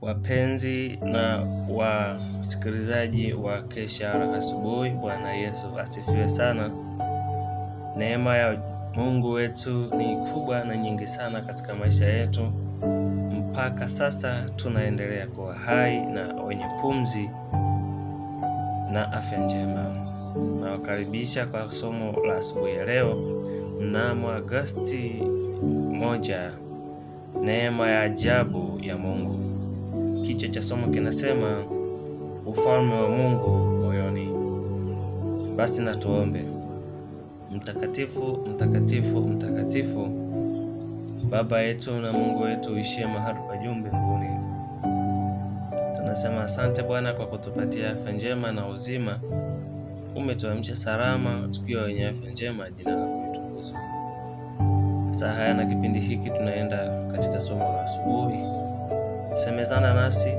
Wapenzi na wasikilizaji wa Kesha la Asubuhi, Bwana Yesu asifiwe sana. Neema ya Mungu wetu ni kubwa na nyingi sana katika maisha yetu. Mpaka sasa tunaendelea kuwa hai na wenye pumzi na afya njema. Nawakaribisha kwa somo la asubuhi ya leo mnamo Agosti 1, neema ya ajabu ya Mungu. Kichwa cha somo kinasema ufalme wa Mungu moyoni. Basi na tuombe. Mtakatifu, mtakatifu, mtakatifu, Baba yetu na Mungu wetu uishie mahali pa juu mbinguni, tunasema asante Bwana kwa kutupatia afya njema na uzima. Umetuamsha salama tukiwa wenye afya njema, jina lako litukuzwe. Saa haya na kipindi hiki tunaenda katika somo la asubuhi. Semezana nasi,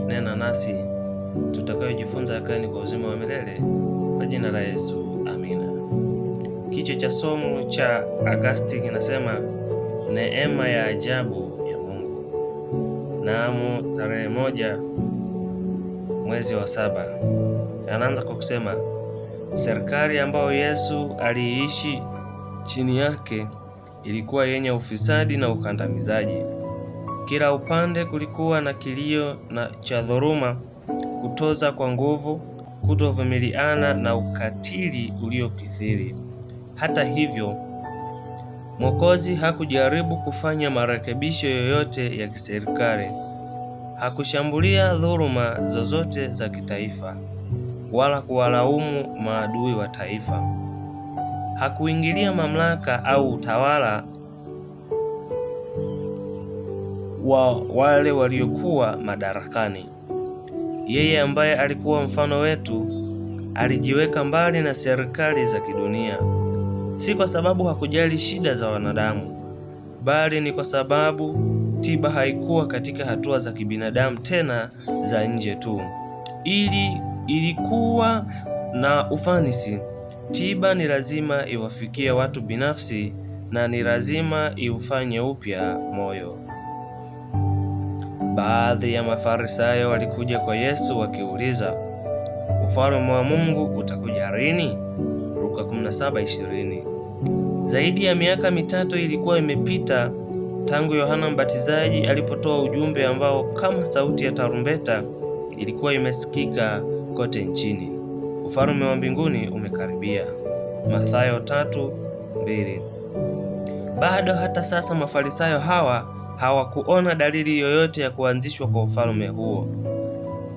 nena nasi, tutakayojifunza yakani kwa uzima wa milele, kwa jina la Yesu, amina. Kichwa cha somo cha Agasti kinasema neema ya ajabu ya Mungu. Naam, tarehe 1 mwezi wa 7. Anaanza kwa kusema serikali ambayo Yesu aliishi chini yake ilikuwa yenye ufisadi na ukandamizaji. Kila upande kulikuwa na kilio na cha dhuluma, kutoza kwa nguvu, kutovumiliana na ukatili uliokithiri. Hata hivyo, Mwokozi hakujaribu kufanya marekebisho yoyote ya kiserikali. Hakushambulia dhuluma zozote za kitaifa wala kuwalaumu maadui wa taifa. Hakuingilia mamlaka au utawala wa wale waliokuwa madarakani. Yeye ambaye alikuwa mfano wetu alijiweka mbali na serikali za kidunia, si kwa sababu hakujali shida za wanadamu, bali ni kwa sababu tiba haikuwa katika hatua za kibinadamu tena za nje tu. Ili ilikuwa na ufanisi, tiba ni lazima iwafikie watu binafsi na ni lazima iufanye upya moyo. Baadhi ya Mafarisayo walikuja kwa Yesu wakiuliza, ufalme wa Mungu utakuja lini? Luka 17:20. Zaidi ya miaka 3 ilikuwa imepita tangu Yohana Mbatizaji alipotoa ujumbe ambao kama sauti ya tarumbeta ilikuwa imesikika kote nchini. Ufalme wa mbinguni umekaribia. Mathayo 3:2. Bado hata sasa Mafarisayo hawa hawakuona dalili yoyote ya kuanzishwa kwa ufalme huo.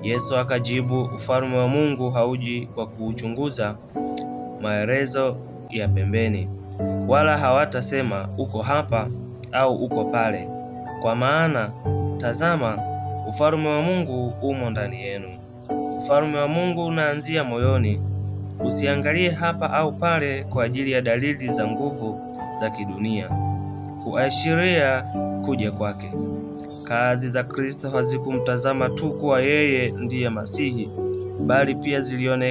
Yesu akajibu, ufalme wa Mungu hauji kwa kuuchunguza maelezo ya pembeni, wala hawatasema uko hapa au uko pale, kwa maana tazama, ufalme wa Mungu umo ndani yenu. Ufalme wa Mungu unaanzia moyoni. Usiangalie hapa au pale kwa ajili ya dalili za nguvu za kidunia kuashiria kuja kwake. Kazi za Kristo hazikumtazama tu kuwa yeye ndiye Masihi, bali pia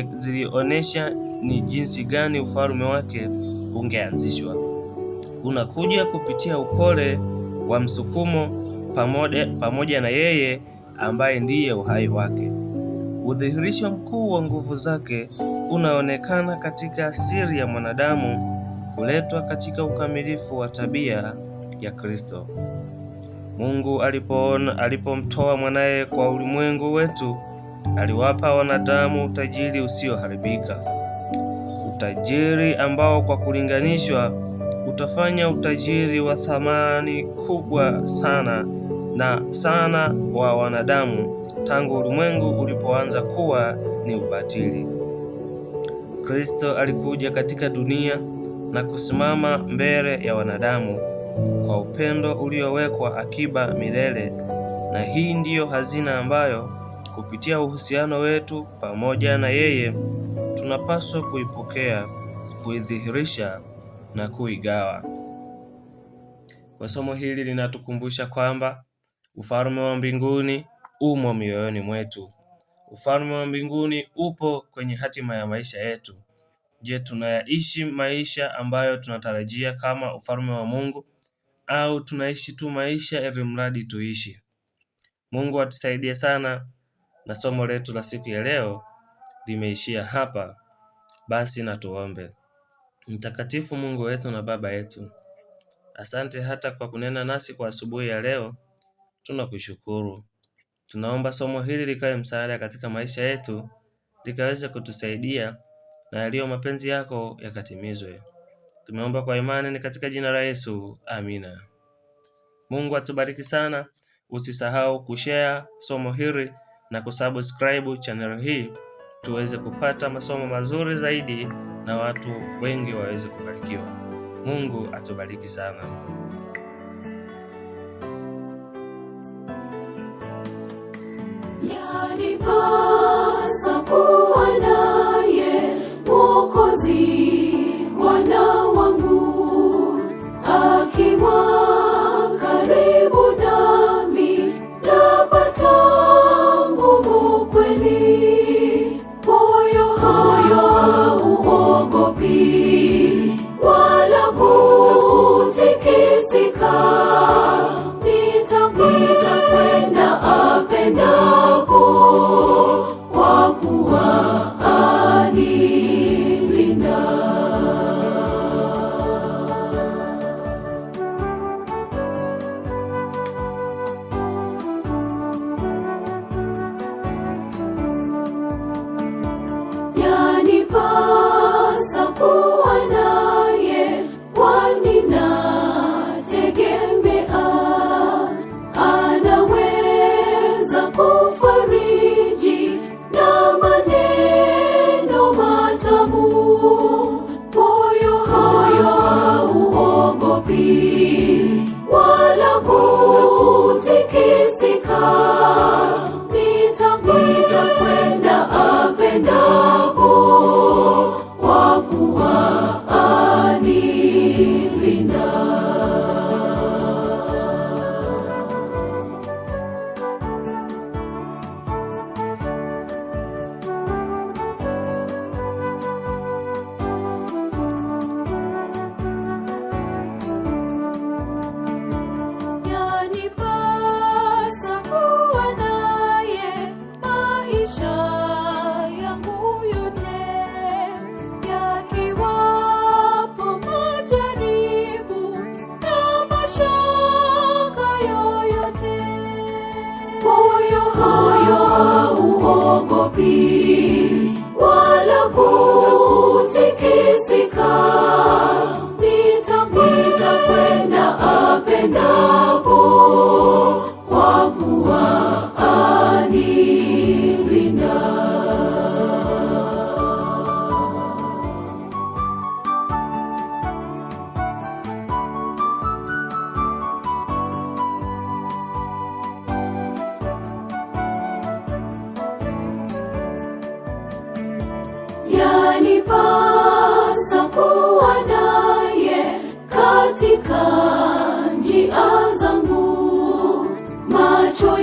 zilionesha ni jinsi gani ufalme wake ungeanzishwa. Unakuja kupitia upole wa msukumo pamoja na yeye ambaye ndiye uhai wake. Udhihirisho mkuu wa nguvu zake unaonekana katika asili ya mwanadamu kuletwa katika ukamilifu wa tabia ya Kristo. Mungu alipomtoa mwanaye kwa ulimwengu wetu, aliwapa wanadamu utajiri usioharibika. Utajiri ambao kwa kulinganishwa utafanya utajiri wa thamani kubwa sana na sana wa wanadamu tangu ulimwengu ulipoanza kuwa ni ubatili. Kristo alikuja katika dunia na kusimama mbele ya wanadamu kwa upendo uliowekwa akiba milele, na hii ndiyo hazina ambayo kupitia uhusiano wetu pamoja na yeye tunapaswa kuipokea, kuidhihirisha na kuigawa. Kwa somo hili linatukumbusha kwamba ufalme wa mbinguni umo mioyoni mwetu. Ufalme wa mbinguni upo kwenye hatima ya maisha yetu. Je, tunayaishi maisha ambayo tunatarajia kama ufalme wa Mungu au tunaishi tu maisha ili mradi tuishi? Mungu atusaidie sana, na somo letu la siku ya leo limeishia hapa. Basi na tuombe. Mtakatifu Mungu wetu na Baba yetu, asante hata kwa kunena nasi kwa asubuhi ya leo, tunakushukuru. Tunaomba somo hili likawe msaada katika maisha yetu, likaweze kutusaidia na yaliyo mapenzi yako yakatimizwe. Tumeomba kwa imani ni katika jina la Yesu, amina. Mungu atubariki sana. Usisahau kushare somo hili na kusubscribe channel hii tuweze kupata masomo mazuri zaidi na watu wengi waweze kubarikiwa. Mungu atubariki sana. Yanipasa kuwa naye Mwokozi Bwana wangu, akiwa karibu nami napata nguvu kweli. Moyo hauogopi wala kutikisika, nitakwenda apendapo, kwa kuwa anilinda. Yanipasa kuwa naye, kwani nategemea anaweza kufariji na maneno matamu. Moyo hauogopi wala kutikisika, nitakwenda apendapo, kwa kuwa anilinda. Yanipasa kuwa naye maisha yangu yote, yakiwapo majaribu na mashaka yoyote. Moyo hauogopi wala kutikisika, nitakwenda apendapo, kwa kuwa anilinda. Yanipasa kuwa naye katika njia zangu, macho